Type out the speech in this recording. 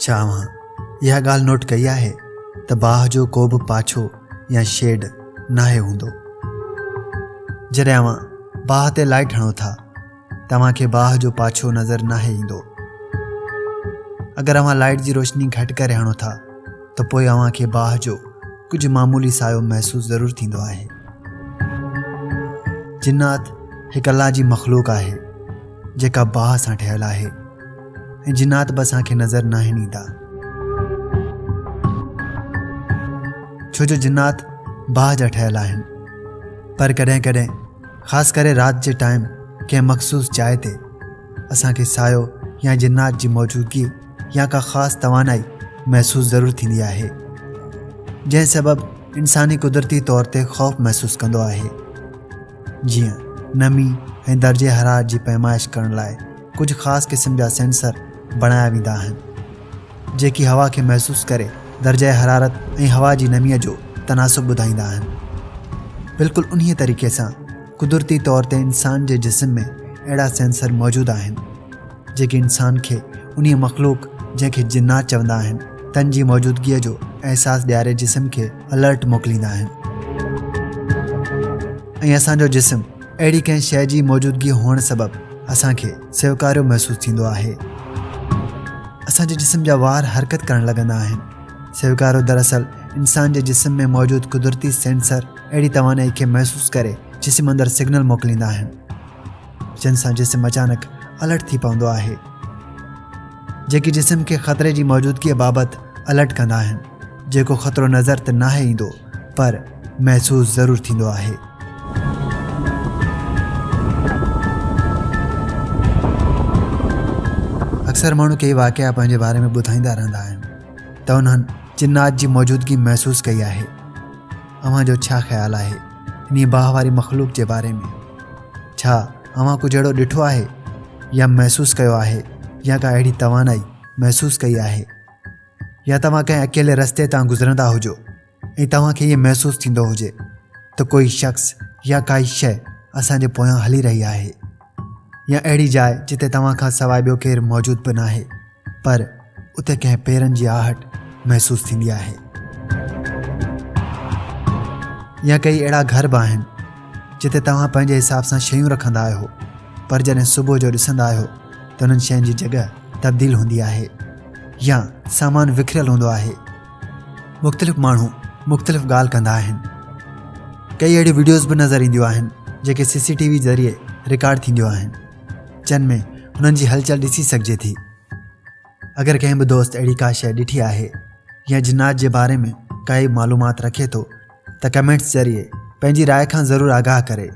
ڇا اوهان اها ڳالهه نوٽ ڪئي آهي ته باهه جو ڪو به پاڇو يا شيڊ ناهي هوندو؟ جڏهن اوهان باهه تي لائٽ هڻو ٿا ته اوهان کي باهه جو پاڇو نظر ناهي ايندو. اگر اوهان لائٽ جي روشني گهٽ ڪري هڻو ٿا ته پوء اوهان کي باهه جو ڪجهه معمولي سايو محسوس ضرور ٿيندو آهي. جنات هڪ الله جي مخلوق آهي جيڪا باهه سان ٺهيل آهي ۽ جنات به اسان کي نظر ناهن ايندا ڇو جو جنات باهه جا ٺهيل آهن پر ڪڏهن ڪڏهن خاص ڪري رات جي ٽائيم ڪنهن مخصوص جاء تي اسان کي سايو يا جنات جي موجودگي يا ڪا خاص توانائي محسوس ضرور ٿيندي آهي جنهن سبب انساني قدرتي طور تي خوف محسوس ڪندو آهي جيئن نمي ۽ درجه حرارت جي پيمائش ڪرڻ لاء ڪجهه خاص قسم جا سينسر بڻايا ويندا آهن جيڪي هوا کي محسوس ڪري درجه حرارت ۽ هوا جي نمي جو تناسب ٻڌائيندا آهن بلڪل انهي طريقي سان قدرتي طور تي انسان جي جسم ۾ اهڙا سينسر موجود آهن جيڪي انسان کي انهيء مخلوق جنهن کي جنات چوندا آهن، تن جي موجودگيء جو احساس ڏياري جسم کي الرٽ موڪليندا آهن ۽ اسان جو جسم اهڙي ڪنهن شيء جي موجودگي هئڻ سبب اسان کي سيوڪاريو محسوس ٿيندو آهي. اسان جي جسم جا وار حرڪت ڪرڻ لڳندا آهن. سيوڪارو دراصل انسان جي جسم ۾ موجود قدرتي سينسر اهڙي توانائي کي محسوس ڪري جسم اندر سگنل موڪليندا آهن. جن سان جسم اچانڪ الرٽ ٿي پوندو آهي جيڪي جسم کي خطري جي موجودگي بابت الرٽ ڪندا آهن جيڪو خطرو نظر ته ناهي ايندو پر محسوس ضرور ٿيندو آهي. اڪثر ماڻهو ڪيئي واقعا پنهنجي باري ۾ ٻڌائيندا رهندا آهن ته انهن جنات جي موجودگي محسوس ڪئي آهي. اوهان جو ڇا خيال آهي انهي باهه واري مخلوق جي باري ۾؟ ڇا اوهان ڪجهه اهڙو ڏٺو آهي يا محسوس ڪيو آهي يا ڪا اهڙي توانائي محسوس ڪئي آهي يا توهان ڪنهن اڪيلي رستي تان گذرندا هجو ۽ توهان کي ائين محسوس ٿيندو هجي ته ڪوئي شخص يا ڪائي شيء اسان جي پويان هلي رهي آهي يا اهڙي جاء جتي توهان کان سواء ٻيو ڪير موجود به ناهي پر اتي ڪنهن پيرن جي آهٽ محسوس ٿيندي آهي يا ڪئي اهڙا گهر به آهن جتي توهان پنهنجي حساب سان شيون رکندا آهيو پر جڏهن صبح جو ڏسندا آهيو ته انهن شين جي جڳهه تبديل هوندي آهي يا سامان وکريل هوندو آهي. مختلف ماڻهو مختلف ڳالهه ڪندا آهن. ڪئي اهڙيون وڊيوز به نظر اينديون آهن جيڪي سي سي ٽي وي ذريعي رڪارڊ ٿينديون آهن جن ۾ انهن جي هلچل ڏسي سگهجي ٿي. اگر ڪنهن به دوست اهڙي ڪا شيء ڏٺي آهي يا جنات جي باري ۾ ڪائي معلومات رکي ٿو ته ڪمينٽس ذريعي پنهنجي راء کان ضرور آگاهه ڪري.